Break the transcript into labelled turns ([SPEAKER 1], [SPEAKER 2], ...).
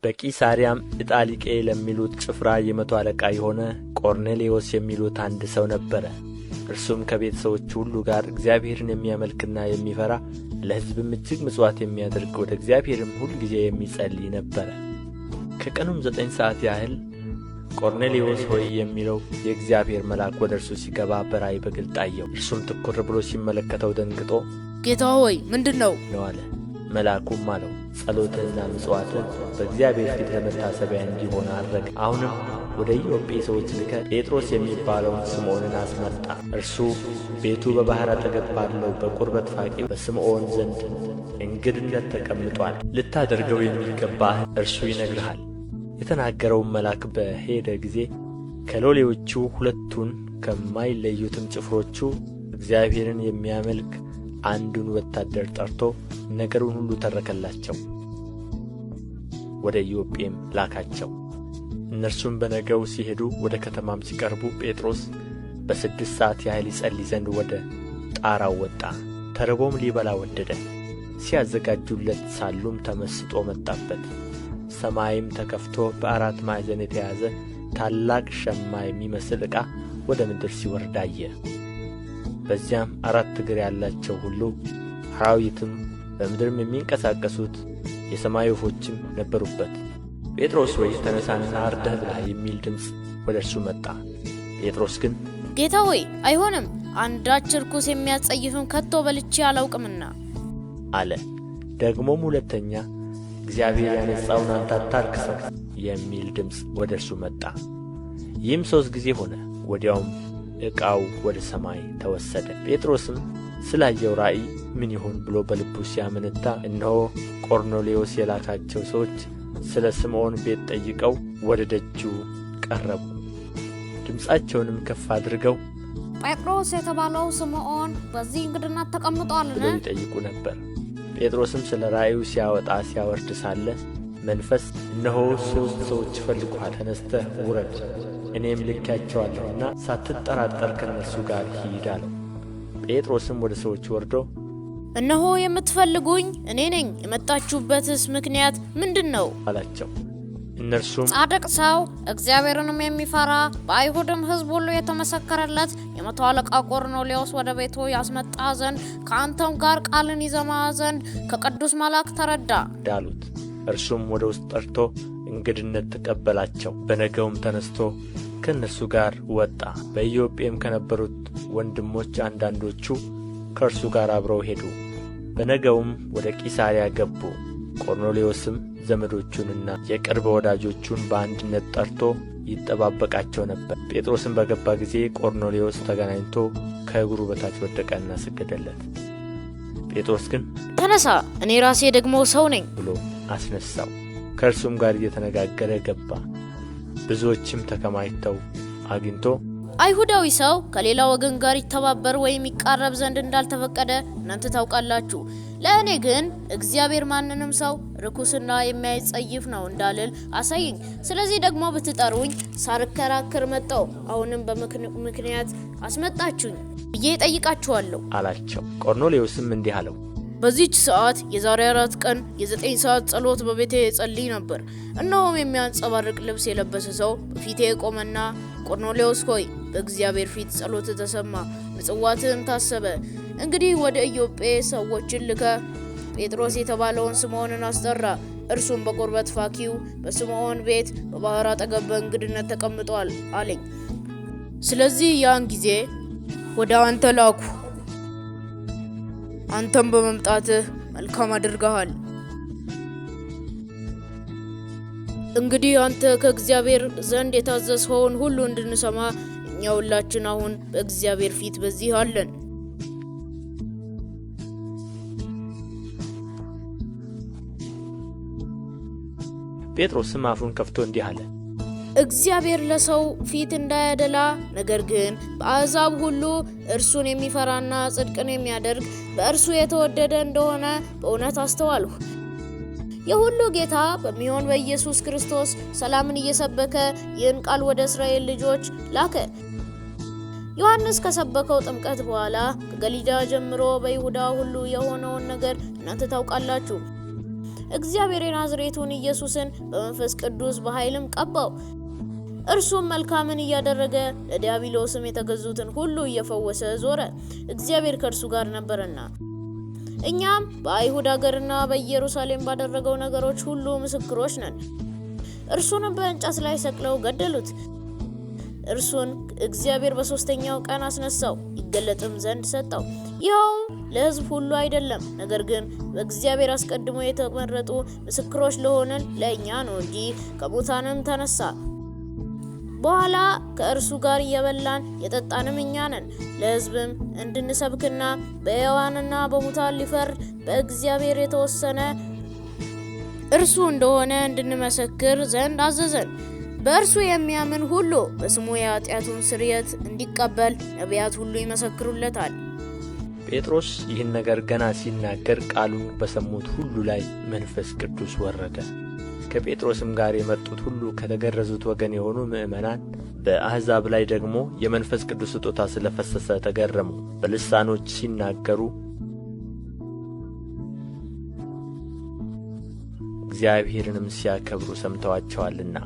[SPEAKER 1] በቂሣርያም ኢጣሊቄ ለሚሉት ጭፍራ የመቶ አለቃ የሆነ ቆርኔሌዎስ የሚሉት አንድ ሰው ነበረ። እርሱም ከቤተ ሰዎቹ ሁሉ ጋር እግዚአብሔርን የሚያመልክና የሚፈራ ለሕዝብም እጅግ ምጽዋት የሚያደርግ ወደ እግዚአብሔርም ሁልጊዜ የሚጸልይ ነበረ። ከቀኑም 9 ሰዓት ያህል ቆርኔሌዎስ ሆይ የሚለው የእግዚአብሔር መልአክ ወደ እርሱ ሲገባ በራእይ በግልጥ አየው። እርሱም ትኵር ብሎ ሲመለከተው ደንግጦ
[SPEAKER 2] ጌታ ሆይ ምንድን ነው
[SPEAKER 1] አለ። መልአኩም አለው፣ ጸሎትህና ምጽዋትህ በእግዚአብሔር ፊት ለመታሰቢያ እንዲሆን አረገ። አሁንም ወደ ኢዮጴ ሰዎች ልከህ ጴጥሮስ የሚባለውን ስምዖንን አስመጣ። እርሱ ቤቱ በባሕር አጠገብ ባለው በቁርበት ፋቂው በስምዖን ዘንድ እንግድነት ተቀምጦአል። ልታደርገው የሚገባህ እርሱ ይነግርሃል። የተናገረውም መልአክ በሄደ ጊዜ ከሎሌዎቹ ሁለቱን ከማይለዩትም ጭፍሮቹ እግዚአብሔርን የሚያመልክ አንዱን ወታደር ጠርቶ ነገሩን ሁሉ ተረከላቸው። ወደ ኢዮጴም ላካቸው። እነርሱም በነገው ሲሄዱ ወደ ከተማም ሲቀርቡ ጴጥሮስ በ6 ሰዓት ያህል ይጸልይ ዘንድ ወደ ጣራው ወጣ። ተርቦም ሊበላ ወደደ። ሲያዘጋጁለት ሳሉም ተመስጦ መጣበት። ሰማይም ተከፍቶ በአራት ማዕዘን የተያዘ ታላቅ ሸማ የሚመስል ዕቃ ወደ ምድር ሲወርድ አየ። በዚያም 4 እግር ያላቸው ሁሉ አራዊትም፣ በምድርም የሚንቀሳቀሱት የሰማይ ወፎችም ነበሩበት። ጴጥሮስ ሆይ ተነሣና አርደህ ብላ የሚል ድምፅ ወደ እርሱ መጣ። ጴጥሮስ ግን
[SPEAKER 2] ጌታ ሆይ አይሆንም፣ አንዳች ርኩስ የሚያስጸይፍም ከቶ በልቼ አላውቅምና
[SPEAKER 1] አለ። ደግሞም ሁለተኛ እግዚአብሔር ያነጻውን አንተ አታርክሰው የሚል ድምፅ ወደ እርሱ መጣ። ይህም 3 ጊዜ ሆነ። ወዲያውም ዕቃው ወደ ሰማይ ተወሰደ። ጴጥሮስም ስላየው ራእይ ምን ይሆን ብሎ በልቡ ሲያመነታ፣ እነሆ ቆርኔሌዎስ የላካቸው ሰዎች ስለ ስምዖን ቤት ጠይቀው ወደ ደጁ ቀረቡ። ድምፃቸውንም ከፍ አድርገው
[SPEAKER 2] ጴጥሮስ የተባለው ስምዖን በዚህ እንግድነት ተቀምጦአልን?
[SPEAKER 1] ብለው ይጠይቁ ነበር። ጴጥሮስም ስለ ራእዩ ሲያወጣ ሲያወርድ ሳለ መንፈስ እነሆ 3 ሰዎች ይፈልጉሃል፣ ተነሥተህ ውረድ፣ እኔም ልኬአቸዋለሁና ሳትጠራጠር ከእነርሱ ጋር ሂድ አለው። ጴጥሮስም ወደ ሰዎቹ ወርዶ
[SPEAKER 2] እነሆ የምትፈልጉኝ እኔ ነኝ፣ የመጣችሁበትስ ምክንያት ምንድን ነው?
[SPEAKER 1] አላቸው። እነርሱም
[SPEAKER 2] ጻድቅ ሰው እግዚአብሔርንም የሚፈራ በአይሁድም ሕዝብ ሁሉ የተመሰከረለት የመቶ አለቃ ቆርኔሌዎስ ወደ ቤቱ ያስመጣ ዘንድ ከአንተም ጋር ቃልን ይሰማ ዘንድ ከቅዱስ መልአክ ተረዳ
[SPEAKER 1] አሉት። እርሱም ወደ ውስጥ ጠርቶ እንግድነት ተቀበላቸው። በነገውም ተነሥቶ ከእነርሱ ጋር ወጣ። በኢዮጴም ከነበሩት ወንድሞች አንዳንዶቹ ከእርሱ ጋር አብረው ሄዱ። በነገውም ወደ ቂሣርያ ገቡ። ቆርኔሌዎስም ዘመዶቹንና የቅርብ ወዳጆቹን በአንድነት ጠርቶ ይጠባበቃቸው ነበር። ጴጥሮስም በገባ ጊዜ ቆርኔሌዎስ ተገናኝቶ ከእግሩ በታች ወደቀና ሰገደለት። ጴጥሮስ ግን
[SPEAKER 2] ተነሣ፣ እኔ ራሴ ደግሞ ሰው ነኝ
[SPEAKER 1] ብሎ አስነሣው። ከእርሱም ጋር እየተነጋገረ ገባ። ብዙዎችም ተከማችተው አግኝቶ
[SPEAKER 2] አይሁዳዊ ሰው ከሌላ ወገን ጋር ይተባበር ወይም ይቃረብ ዘንድ እንዳልተፈቀደ እናንተ ታውቃላችሁ። ለእኔ ግን እግዚአብሔር ማንንም ሰው ርኩስና የሚያጸይፍ ነው እንዳልል አሳየኝ። ስለዚህ ደግሞ ብትጠሩኝ ሳልከራከር መጣሁ። አሁንም በምክንያት አስመጣችሁኝ ብዬ እጠይቃችኋለሁ
[SPEAKER 1] አላቸው። ቆርኔሌዎስም እንዲህ አለው፣
[SPEAKER 2] በዚህች ሰዓት የዛሬ 4 ቀን የ9 ሰዓት ጸሎት በቤቴ እጸልይ ነበር። እነሆም የሚያንጸባርቅ ልብስ የለበሰ ሰው በፊቴ ቆመና ቆርኔሌዎስ ሆይ በእግዚአብሔር ፊት ጸሎትህ ተሰማ፣ ምጽዋትህም ታሰበ። እንግዲህ ወደ ኢዮጴ ሰዎችን ልከህ ጴጥሮስ የተባለውን ስምዖንን አስጠራ። እርሱም በቁርበት ፋኪው በስምዖን ቤት በባሕር አጠገብ በእንግድነት ተቀምጧል አለኝ። ስለዚህ ያን ጊዜ ወደ አንተ ላኩ። አንተም በመምጣትህ መልካም አድርገሃል። እንግዲህ አንተ ከእግዚአብሔር ዘንድ የታዘዝኸውን ሁሉ እንድንሰማ እኛ ሁላችን አሁን በእግዚአብሔር ፊት በዚህ አለን።
[SPEAKER 1] ጴጥሮስም አፉን ከፍቶ እንዲህ አለ፣
[SPEAKER 2] እግዚአብሔር ለሰው ፊት እንዳያደላ ነገር ግን በአሕዛብ ሁሉ እርሱን የሚፈራና ጽድቅን የሚያደርግ በእርሱ የተወደደ እንደሆነ በእውነት አስተዋልሁ። የሁሉ ጌታ በሚሆን በኢየሱስ ክርስቶስ ሰላምን እየሰበከ ይህን ቃል ወደ እስራኤል ልጆች ላከ። ዮሐንስ ከሰበከው ጥምቀት በኋላ ከገሊላ ጀምሮ በይሁዳ ሁሉ የሆነውን ነገር እናንተ ታውቃላችሁ። እግዚአብሔር የናዝሬቱን ኢየሱስን በመንፈስ ቅዱስ በኃይልም ቀባው። እርሱም መልካምን እያደረገ ለዲያብሎስም የተገዙትን ሁሉ እየፈወሰ ዞረ፣ እግዚአብሔር ከእርሱ ጋር ነበርና። እኛም በአይሁድ አገርና በኢየሩሳሌም ባደረገው ነገሮች ሁሉ ምስክሮች ነን። እርሱንም በእንጨት ላይ ሰቅለው ገደሉት። እርሱን እግዚአብሔር በሦስተኛው ቀን አስነሳው፣ ይገለጥም ዘንድ ሰጠው። ይኸውም ለሕዝብ ሁሉ አይደለም፣ ነገር ግን በእግዚአብሔር አስቀድሞ የተመረጡ ምስክሮች ለሆንን ለእኛ ነው እንጂ። ከሙታንም ተነሳ። በኋላ ከእርሱ ጋር እየበላን የጠጣንም እኛ ነን። ለሕዝብም እንድንሰብክና በሕያዋንና በሙታን ሊፈርድ በእግዚአብሔር የተወሰነ እርሱ እንደሆነ እንድንመሰክር ዘንድ አዘዘን። በእርሱ የሚያምን ሁሉ በስሙ የኃጢአቱን ስርየት እንዲቀበል ነቢያት ሁሉ ይመሰክሩለታል።
[SPEAKER 1] ጴጥሮስ ይህን ነገር ገና ሲናገር ቃሉን በሰሙት ሁሉ ላይ መንፈስ ቅዱስ ወረደ። ከጴጥሮስም ጋር የመጡት ሁሉ ከተገረዙት ወገን የሆኑ ምዕመናን በአሕዛብ ላይ ደግሞ የመንፈስ ቅዱስ ስጦታ ስለ ፈሰሰ ተገረሙ። በልሳኖች ሲናገሩ እግዚአብሔርንም ሲያከብሩ ሰምተዋቸዋልና።